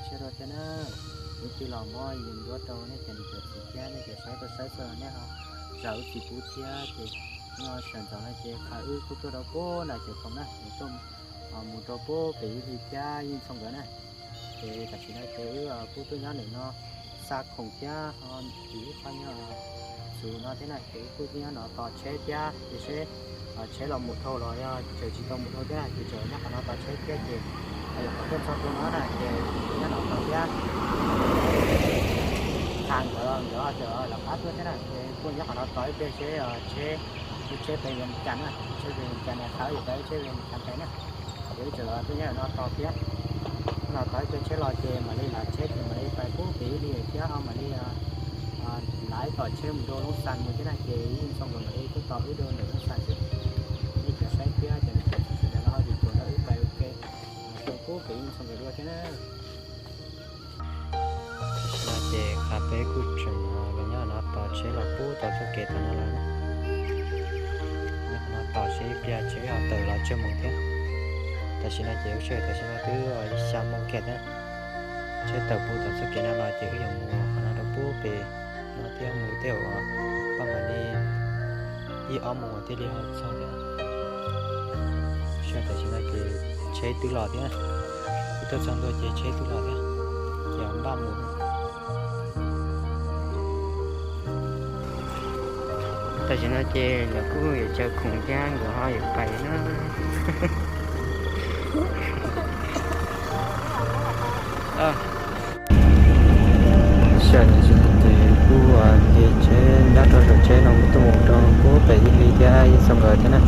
Sawv daws thiab na, wb twb los muab yees duab rau nej cov niam cov txiv thiab nej cov saib tau saib xwb nej ho zam wb txim pub thiab ces no sawv ntxov no ces qhov wb kuj tuaj rau puag nram cov khoom na, tuaj mus rau puag pem ib hlis thiab yeej txog nkawd na. Ces tam sim no ces wb kuj tuaj nyob ntawm no xa khoom thiab ho tiv ib qho nyob xus no thiab na ces wb kuj tuaj nyob no tos tsheb thiab ces seb tsheb los mus dhau los yog tseem tsis tau mus dhau thiab na ces tseem nyob qhov no tos tsheb thiab ces yog qhov tuaj txog rau no na ces nyob no tos thiab. Thaum nkawd nkawd tseem lawv qab tuaj thiab na ces kuj nyob qhov no tos ib pliag seb tsheb, tsheb pem Vias Cas na, tsheb pem Vias Cas na qhov yuav pem tsheb pem Vias Cas pem na. Ces wb tseem tuaj nyob no tos thiab, no tos ib pliag tsheb los ces mam li lawv tsheb ces mam li pais puag pem ib hlis thiab ho mam li lawv tom tsheb mus rau Loob Xas mus thiab na ces yeej txog nkawd mam li tuaj tos wb rau ntawm Loob Xas xwb. Nej cov saib thiab cov niam cov txiv sawv daws los ho yuav caum nrog wb pais ua ke rau puag pem yeej txog nkawd dua thiab na. Tam sim no ces qhov peb kuj tseem los nyob no tos tsheb los puag tom txoj kev tom no lawm na. Nyob no tos seb ib pliag tsheb ho tawm los tsawg moos thiab. Tam sim no ces wb sawv tam sim no twb xya moos kiag thiab. Tsheb tawm puag tom txoj kev no los ces wb yuav mus qhov no rau puag pem no thiab mus tej uas paj mam li ib ob moos thiaj li ho txog thiab. Sawv tam sim no ces tsheb twb los thiab. Wb tuaj txog ntua ces tsheb twb los thiab, ces npaj mus. Tam sim no ces lawv kuj yuav caw khoom thiab nkawd ho yuav pais na. Sawv tam sim no ces kuj nce tsheb nyob rau saum tsheb no tuaj mus rau puag pem ib hlis thiab yeej txog nkawd thiab na.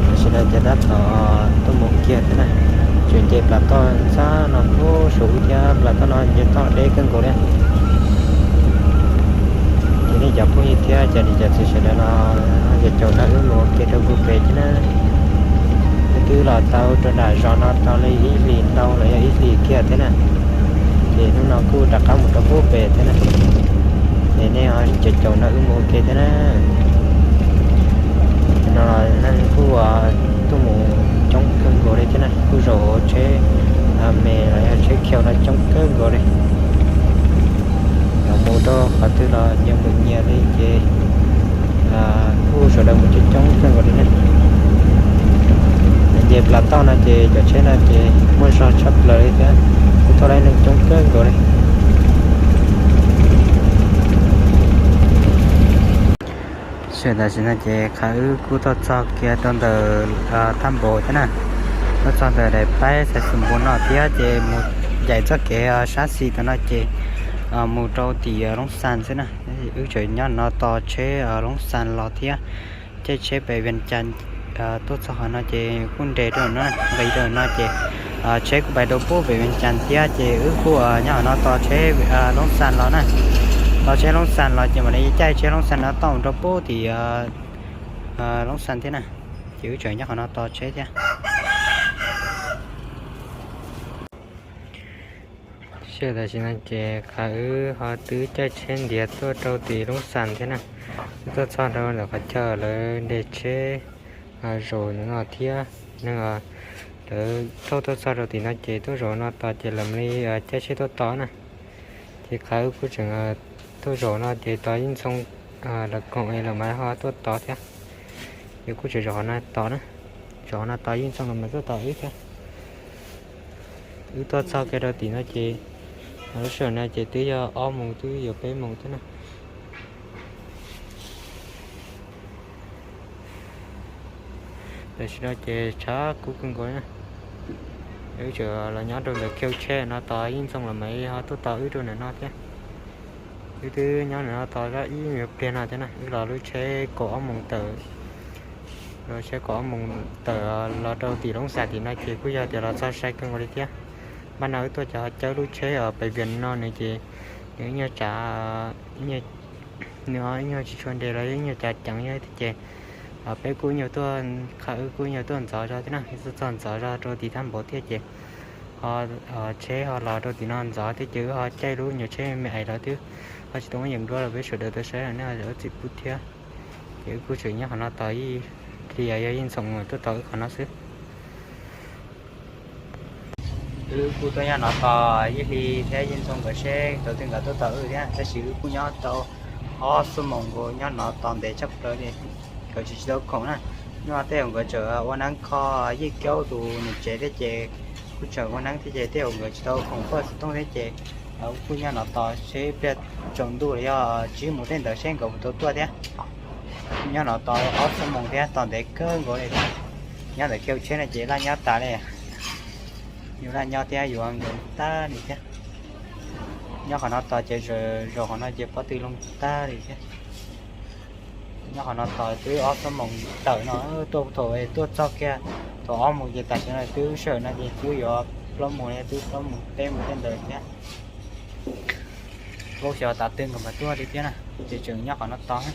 Tam sim no ces tab tom tuaj mus kiag thiab na. Tseem nce plas toj ntxhab no puag saum thiab plas toj no nce toj deb kawg nkaus li. Ces nej cov phooj ywg thiab cov niam cov txiv sawv daws los yuav caum nrog wb mus ua ke rau puag pem thiab na. Wb twb los tau rau nram zos no tau li ib hlis ntau los yog ib hlis kiag thiab na. Ces hnub no kuj rov qab mus rau puag pem thiab na. Ces nej ho caum caum nrog wb mus ua ke thiab na. No los neeg kuj tuaj mus coob kawg nkaus li thiab na, kuj zaum tsheb me los yog tsheb khiaus no coob kawg nkaus li. Los mus rau qhov twg los nyias mus nyias li ces kuj sawv daws mus coob coob kawg nkaus li na. Nce plas toj no ces cov tsheb no ces muaj zog tshaj plaws li thiab, kuj thauj laib neeg coob kawg nkaus li. Sawv tam sim no ces qhov wb kuj tuaj txog kiag rau ntawm thaj npaum thiab na, tuaj txog ntawm daim paib xais xus npaum no thiab ces mus ncaim txoj kev sab xis tom no ces mus rau tim Loob Xas xwb na. Wb tseem nyob no tos tsheb Loob Xas los thiab, caij tsheb pem Vias Cas tuaj txog qhov no ces kuj nres rau no, nqis rau no ces tsheb kuj pais rau puag pem Vias Cas thiab ces wb kuj nyob qhov no tos tsheb Loob Xas los na. Tos tsheb Loob Xas los ces mam li caij tsheb Loob Xas no tuaj mus rau puag tim Loob Xas thiab na. Ces wb tseem nyob qhov no tos tsheb thiab. Sawv tam sim no ces qhov wb ho twb caij tsheb ntiav tuaj rau tim Loob Xas thiab na. Wb tuaj txog rau ntawm qhov chaw lawv nres tsheb zaum no thiab, neeg lawv thauj tuaj txog rau tim no ces tuaj zaum no tos ces lawv mam li caij tsheb tuaj tos na. Ces qhov wb kuj tseem tuaj zaum no ces tos Yeej Txhoov lawv koom es lawv mam ho tuaj tos thiab. Ces kuj tseem zaum qhov no tos na, zaum qhov no tos Yeej Txhoov lawv mam tuaj tos wb thiab. Wb tuaj txog kiag rau tim no ces lub sij hawm no ces twb yog ob moos twb yuav peb moos thiab na. Tam sim no ces tshav kub kawg nkaus na. Wb tseem los nyob rau ntawm khiv tsheb no tos Yeej Txhoov lawv mam ho tuaj tos wb rau ntawm no thiab. Wb twb nyob ntawm no tos zaj ib nyuag pliag no thiab na, wb los lub tsheb kaum ob moos tawm. Los tsheb kaum ob moos tawm los rau tim Loob Xas tim no ces kuj yog tias los txog sai kawg nkaus li thiab. Npaj no wb tuaj cov ho caw lub tsheb os pem Vias no nws ces nws ib nyuag tsav, nws ib nyuag tsis tshua nres los ib nyuag tsav ceev thiab ces peb kuj ib nyuag tuaj, qhov wb kuj ib nyuag tuaj ntxov zog thiab na, wb tuaj txog ntxov zog rau tim thaj npaum thiab ces ho tsheb ho los rau tim no ntxov thiab ces wb ho caij lub nyuag tsheb me ais los twb ho tsis tau muab yeem duab rau peb sawv daws tau saib, nej ho zam lub txim pub thiab. Ces wb kuj tseem nyob qhov no tos ib pliag yog Yeej Txhoov tuaj tos wb qhov no xwb. Wb kuj tuaj nyob no tos Yeej Hli thiab Yeej Ntxhoo nkawd seb thaum twg nkawd tuaj tos wb thiab, tab sis wb kuj nyob tau ob xuab moos nkaus, nyob no tos ntev tshaj plaws li, nkawd tsis tsis tau khoom na. Nyob tej zaum nkawd tseem ua neeb kho Yeej Kaub tus niam tsev thiab ces kuj tseem ua neeb thiab ces tej zaum nkawd tsis tau khoom paj xov tooj thiab ces wb kuj nyob no tos seb pliag tsaus ntuj los yog tsib moos tej ntawd seb nkawd puas tau tuaj thiab. Nyob no tos ob xuab moos thiab tos ntev kawg nkaus li thiab. Nyob ntawm kiag tsheb no ces laj nyob tas li, yuav laj nyob thiab yuav nkawd tag li thiab. Nyob qhov no tos ces zaum qhov no ces pob tw loo tag li thiab. Nyob qhov no tos twb ob xuab moos tawm no, tuaj thaum tuaj txog kiag thaum ob moos ces tam sim no twb sij hawm no ces twb yuav plaub moos, twb plaub moos peb moos tej ntawd thiab. Plaub xyov tav twg nkawd mam tuaj li thiab na, ces tseem nyob qhov no tos.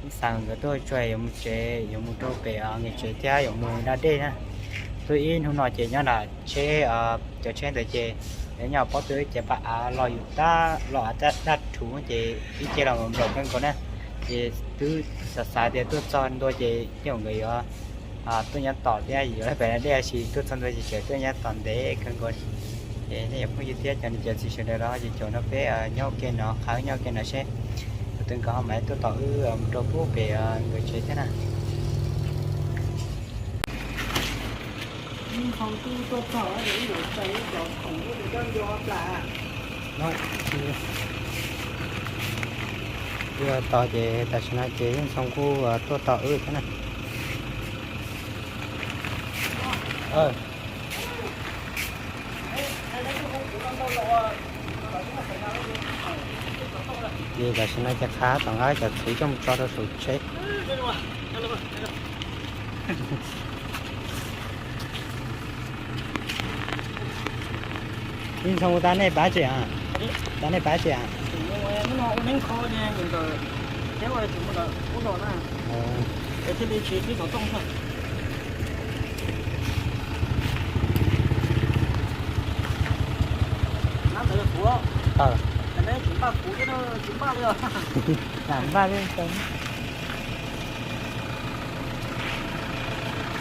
Ib xav nkawd tuaj tsuas yuav mus tsev, yuav mus rau pem nkawd tsev thiab yuav mus da dej na. Tuaj ib hnub no ces nyob nram tsheb, cov tsheb ntawd ces nyob pob tw ces pas av los yus tab los av daj rhuv ces ib ce los nplaum kawg nkaus na. Ces twb xav xav tias tuaj txog ntua ces tej zaum nkawd yuav tuaj nyob tom thiab yuav pem da dej, tab sis tuaj txog ntua ces tseem tuaj nyob tom ntev kawg nkaus. Ces nej cov phooj ywg thiab cov niam cov txiv sawv daws los ces caum nrog peb nyob ua ke no, qhav wb nyob ua ke no seb thaum twg nkawd ho mam tuaj tos wb mus rau pub pem nkawd tsev thiab na. Wb tos ces tam sim no ces Yeej Ntxhoo kuj tuaj tos wb thiab na. Ces tam sim no ces qhav tom nqaib cov txhuv coj mus tso rau saum tsheb. Yeej Ntxhoo, ua tas nej pab tsev a? Tas nej pab tsev a? Lam npaj li ntawd.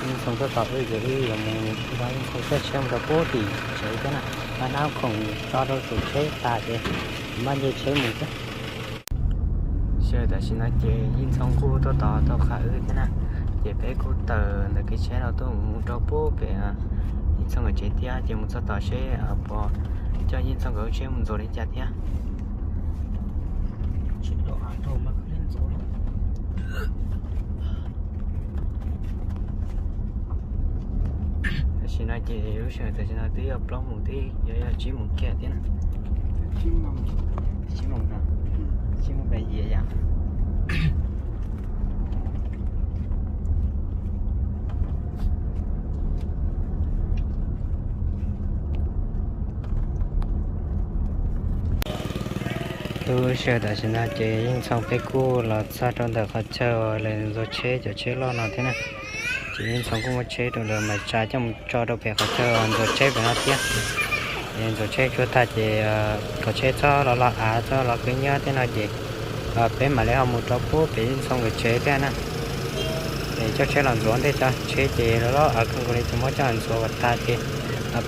Yeej Ntxhoo tuaj tos wb ces wb yuav mus nrog Yeej Ntxhoo caij tsheb mus rau pub tim tsev thiab na. Mas nab khoom tso rau saum tsheb tas ces kuv mam nce tsheb mus thiab. Sawv tam sim no ces Yeej Ntxhoo kuj tuaj tos tau qhav wb thiab na. Ces peb kuj tawm ntawm kev tsheb no tuaj mus rau pub pem Yeej Ntxhoo nkawd tsev thiab ces mus txog tom seb puas coj Yeej Ntxhoo nkawd lub tsheb mus ntxuav li cas thiab. Tam sim no ces lub sij hawm tam sim no twb yog plaub moos twb yuav yog tsib moos kiag thiab na. Tsib moos no, tsib moos pem yim yam. Lub sij hawm tam sim no ces Yeej Ntxhoo peb kuj los txog rau ntawm qhov chaw lawv ntxuav tsheb cov tsheb loj no thiab na. Ces Yeej Ntxhoo kuj muab tsheb rau lawv mam tsa coj mus tso rau pem qhov chaw ntxuav tsheb pem no thiab. Es ntxuav tsheb tsuag tag ces kom tsheb txhob los loj av txhob los kub hnyiab tej no ces peb mam li ho mus rau pub pem Yeej Ntxhoo nkawd tsev thiab na. Es coj tsheb los ntxuav ua ntej tso, tsheb ces loj loj av kawg nkaus li ces muab coj los ntxuav kom tag ces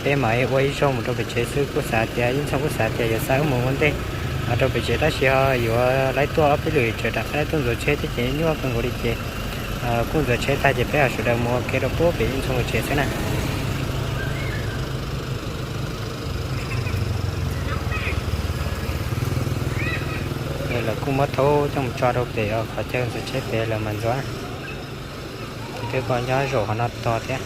peb mam li ua ib zaug mus rau pem tsev xwb. Kuj xav tias Yeej Ntxhoo kuj xav tias yuav xa wb mus ua ntej rau pem tsev tab sis ho yuav laib tuaj ob peb lwm tsam rov qab laib tuaj ntxuav tsheb thiab ces nyuaj kawg nkaus li ces kuj ntxuav tsheb tag ces peb ho sawv daws mus ua ke rau pub pem Yeej Ntxhoo nkawd tsev xwb na. Lawv kuj muab thaub coj mus tso rau pem qhov chaw ntxuav tsheb pem lawv mam ntxuav. Ces twb nyob zaum qhov no tos thiab.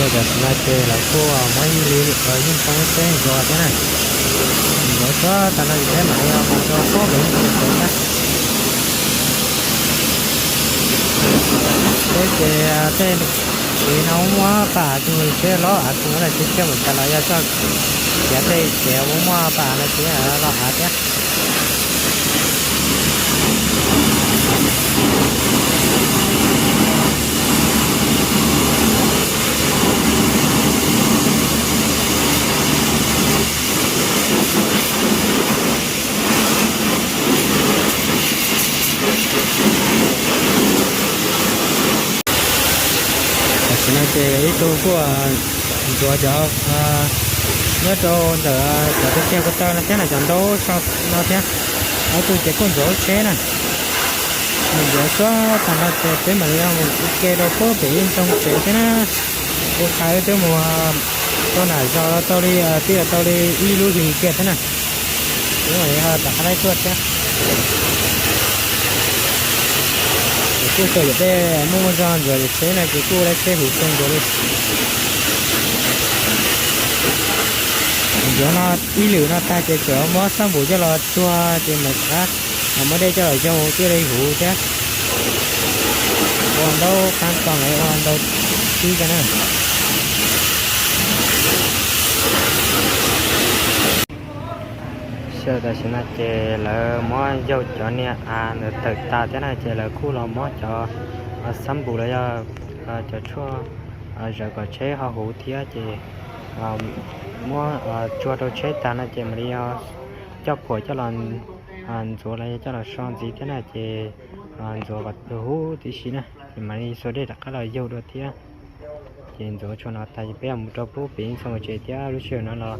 Ces tam sim no ces lawv kuj muab Yeej Ntxhoo lub tsheb ntxuav thiab na. Ntxuav tag no ces peb mam li mus rau pub pem Yeej Ntxhoo tsev na. Peb ces tej tsev no muaj pab av tug tsheb loj av tug no lawm, tsheb coj mus tas los yog txoj kev tej kev muaj pab av no ces loj av thiab. Tam no ces ib tug kuj ntxuav cov nyob rau ntawm cov tag kiag ko taw no thiab na, cov ntaub so no thiab. Ob tug ces kuj ntxuav lub tsheb na. Mus ntxuav suab tag no ces peb mam li mus ua ke rau puag pem ib ntxoog tsev thiab na. Ua qhav wb twb mus tau nram zos los tau li, twb los tau li ib lub hlis kiag thiab na. Peb mam li rov qab laib tuaj thiab. Ces kuj tau yam dej muaj muaj zog ntxuav yam tsheb no ces kuj laib tsheb huv kawg nkaus li. Ntxuav no ib lwm no tag ces tseem muab xab npum coj los tsuag ces mam rov qab muab dej coj los yaug thiaj li huv thiab. Ua ntaub qab tog lawv ua ntau tib kawg na. Xyov tam sim no ces lawv muab yaug cov niag av ntawd tawm tas thiab na ces lawv kuj los muab cov xab npum los yog cov tshuaj zawv kom tsheb ho huv thiab ces muab tsuag rau tsheb tas no ces mam li coj phuam coj los ntxuav los yog coj los so ntxiv thiab na ces ntxuav kom huv tib si na ces mam li xuas dej rov qab los yaug dua thiab. Ces ntxuav tshuaj no tas ces peb yuav mus rau puag pem ib ntxoog tsev thiab. Lub sij hawm no los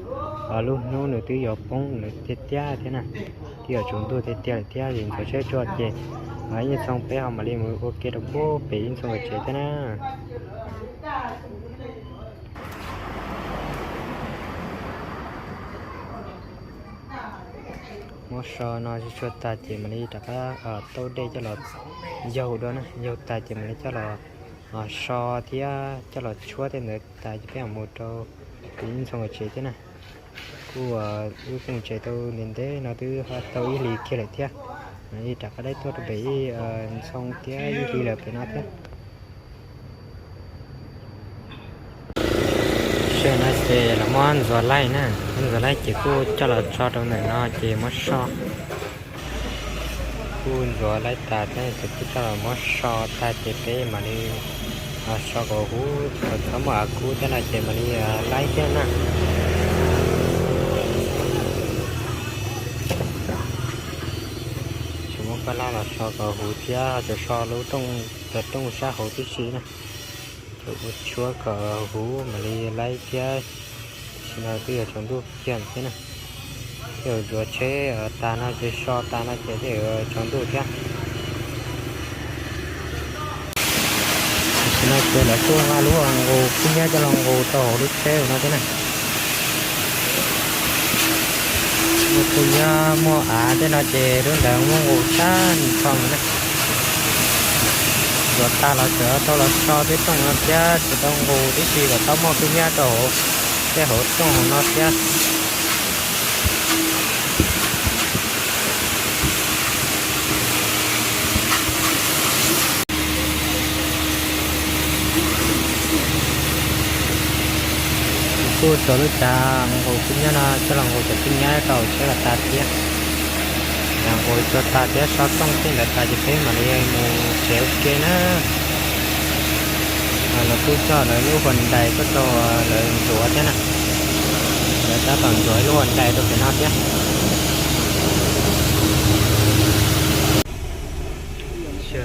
lub hnub nws twb yuav poob lawm tiag tiag thiab na, twb yuav tsaus ntuj tiag tiag lawm thiab. Ces ntxuav tsheb tsuag ces ib ntxoog peb ho mam li mus ua ke rau puag pem ib ntxoog tsev thiab na. Muab so no tsuag tsuag tas ces mam li rov qab tau dej coj los yaug dua na, yaug tas ces mam li coj los so thiab coj los tshuab tej ntawd tas ces peb mam mus rau pem ib ntxoog tsev thiab na. Kuj wb phooj tsev tau ntev ntev no twb tau ib hlis kiag lawm thiab, mam li rov qab laib tuaj rau pem ib ntxoog thiab ib hlis lawm pem no thiab. Sij hawm no ces lawv muab ntxuav laij na, muab ntxuav laij ces kuj coj los tso rau ntawm no ces muab so. Kuj ntxuav laij tas thiab ces kuj coj los muab so tag ces peb mam li so kom huv, kom txhob muaj av kub thiab no ces mam li laij thiab na. Tsis muab koj laj los so kom huv thiab, tsuas so lub rooj, cov rooj sab hauv tib si na. Ua tshuab kom huv mam li laij thiab, tam sim no twb yuav tsaus ntuj kiag thiab na. Tej zaum ntxuav tsheb tas no ces so tas no ces twb yuav tsaus ntuj thiab. Tam sim no ces lawv kuj nqa lub nqus kub hnyiab coj los nqus rau hauv lub tsheb no thiab na. Muaj kub hnyiab muaj av tej no ces lub ntawd muaj nqus tag nrho na. Ntxuav tag los tseem tau los so tej rooj no thiab, tseem tau nqus tib si kom tau muaj kub hnyiab rau hauv tej hauv rooj hauv no thiab. Kuj txog lub cav nqus kub hnyiab no coj los nqus cov kub hnyiab rau tsheb los tas thiab. Nqus tsuag tas thiab so rooj tej ntawd tas ces peb mam li mus tsev ua ke na. Lawv kuj coj lawv lub huam dais tuaj rau lawv ntxuav thiab na. Lawv tab tom ntxuav ib lub huam dais rau pem no thiab.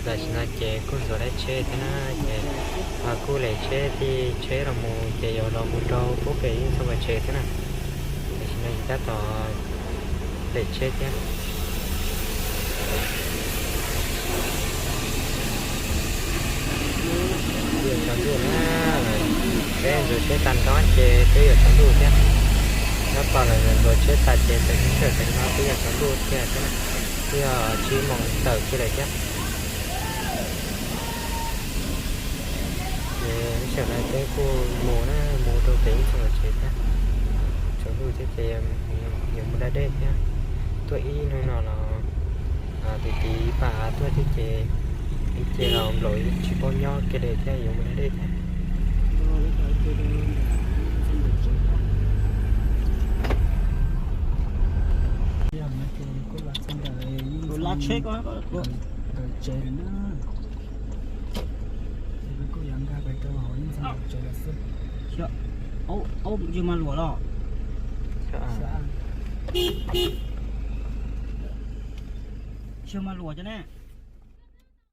Tam sim no ces kuj ntxuav laib tsheb thiab na, ces kuj lem tsheb, tij tsheb los mus ces yuav los mus rau pub pem ib txog pem tsev thiab na. Tam sim no ces tab tom lem tsheb thiab. Twb yuav tsaus ntuj na, peb ntxuav tsheb tag nrho ces twb yuav tsaus ntuj thiab. Nyob tod lawv ntxuav tsheb tas ces txawm sib tsawm pem no twb yuav tsaus ntuj thiab thiab na, twb yog tsib moos tawm kiag lawm thiab. Ces lub sij hawm no peb kuj mus na, mus rau pem ib txog pem tsev thiab. Tsaus ntuj thiab ces yuav mus da dej thiab. Tuaj ib hnub no los tiv tiv pam tuaj thiab ces ib ce los nplaum tsis paub nyob kiag li thiab, yuav mus da dej thiab. Ntawm tsev na, ces kuj yuav nkag pais rau hauv ib ntxoog ntawm tsev lawm xwb. Aub, yawg mas luam los? Yawg mas luam cov ne.